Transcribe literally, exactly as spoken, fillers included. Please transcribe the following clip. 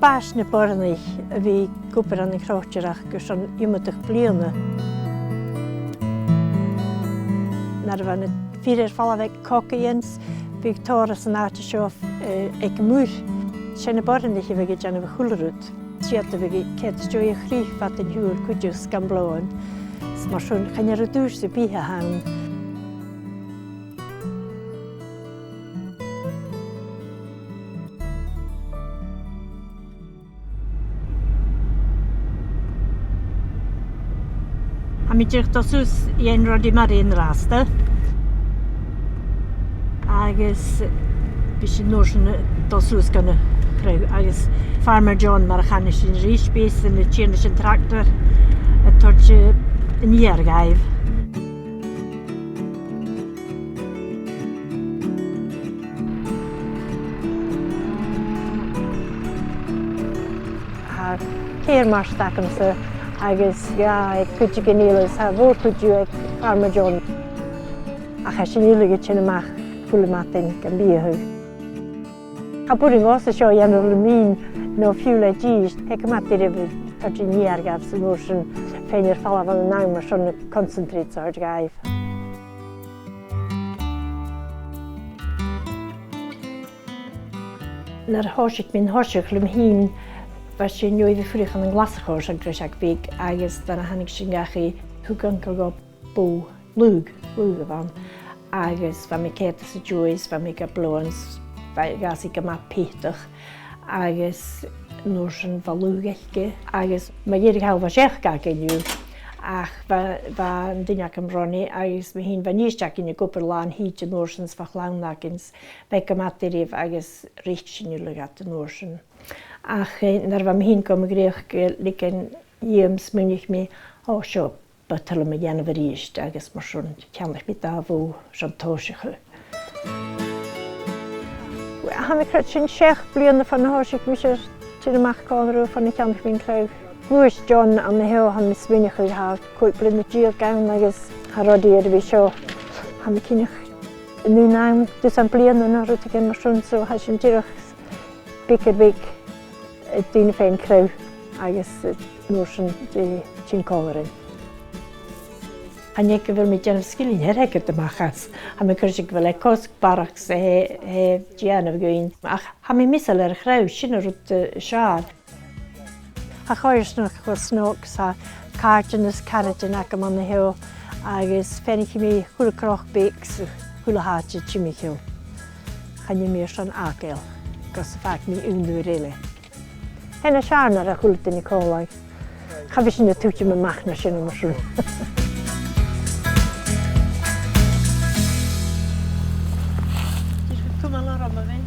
b' àbhaist na boireannaich a bhith ag obair ann an croitearachd airson iomadach bliadhna. Nuair a bha na fir air falbh aig cogaidhean, bhiodh tòrr san àite seo, eh, aig muir. 'S e na boireannaich a bhiodh a' dèanamh a h-uile rud. 'S iad a bhiodh a' coimhead air a' chraobh fad an t-siubhail cuideachd 's gam bloghan. 'S mar sin, chan e ro dhùrsa bith a th' ann. Tha mi dìreach a' dol suas dhan Roddy Murray an-dràsta. Agus bidh sinn an uair sin a' dol suas gun a' chraobh. Agus Farmer John, mar a chanas sinn ris, bidh esan a' tighinn leis an tractar a' toirt, eh, an fheur dhaibh. Tha ceithir mart agamsa agus dhà aig cuideigin eile, 's tha a' mhòr-chuid dhiubh aig Farmer John. Ach tha sinn uile a' tighinn a-mach a h-uile madainn gam biathadh. Cha b' urrainn dhòmhsa seo a dhèanamh leam fhìn no fiù le dithis, tha e gu math doirbh a' toirt an fheur dhaibh 's an uair sin faighinn air falbh ann an àm airson na concentrates a thoirt dhaibh. Nuair a thòisich mi an toiseach leam fhìn, bha sinn a' fuireach ann an Glaschu airson greiseag bheag, agus nuair a thàinig sinn dhachaigh, thug uncail dhomh bò laogh, laogh a bh' ann, agus bha mi a' coimhead às an dèidh, bha mi ga bloghan, bha, dh'fhàs i gu math peatach, agus an uair sin bha laogh aice, agus mu dheireadh thall bha seachd againn dhiubh, ach bha, bha an duine agam, Ronnie, agus mi fhìn, bha an dithis againn ag obair làn-thìde an uair sin 's bha a' chlann againn, 's bha e gu math doirbh agus reic sinn uile iad an uair sin. Ach, eh, nuair a bha mi fhìn gam ghnìomhachadh, eh, leig an t-àm, smaoinich mi, o, seo, bu toil leam a dhèanamh a-rithist, agus mar sin cheannaich mi dà bhò son tòiseachadh. Tha mi a' creidsinn seachd bliadhna bhon a thòisich mise a' tighinn a-mach còmhla riutha, bhon a cheannaich mi an craobh. Ghluais John an seo, tha mi a' smaoineachadh, tha còig bliadhna deug ann, agus tha Roddy air a bhith seo, tha mi cinnteach, an aon àm, dusan bliadhna no rudeigin mar sin, so tha sinn dìreach beag air bheag a' dèanamh fhèin craobh agus, eh, an uair sin a' tighinn còmhla rinn. Chan e gu bheil mi a' dèanamh sgillinn airgid a-mach às. Tha mi a' creidsinn gu bheil e cosg barrachd 's a tha e, tha e a' dèanamh dhuinn. Ach tha mi measail air a' chraobh, sin an rud, eh, as fheàrr. Tha a' choimhearsnachd cho snog, 's tha càirdean is caraidean agam an seo, agus fainichidh mi a h-uile cnoc beag 's a h-uile h-àite timcheall. Chan eil mi airson fhàgail, gus am fàg mi aon uair eile. Tha e nas fheàrr nuair a tha a h-uile duine còmhla. Cha bhi sinn a' tuiteam a-mach na sin mar sin. Tha sibh a' cumail orm, a bheil?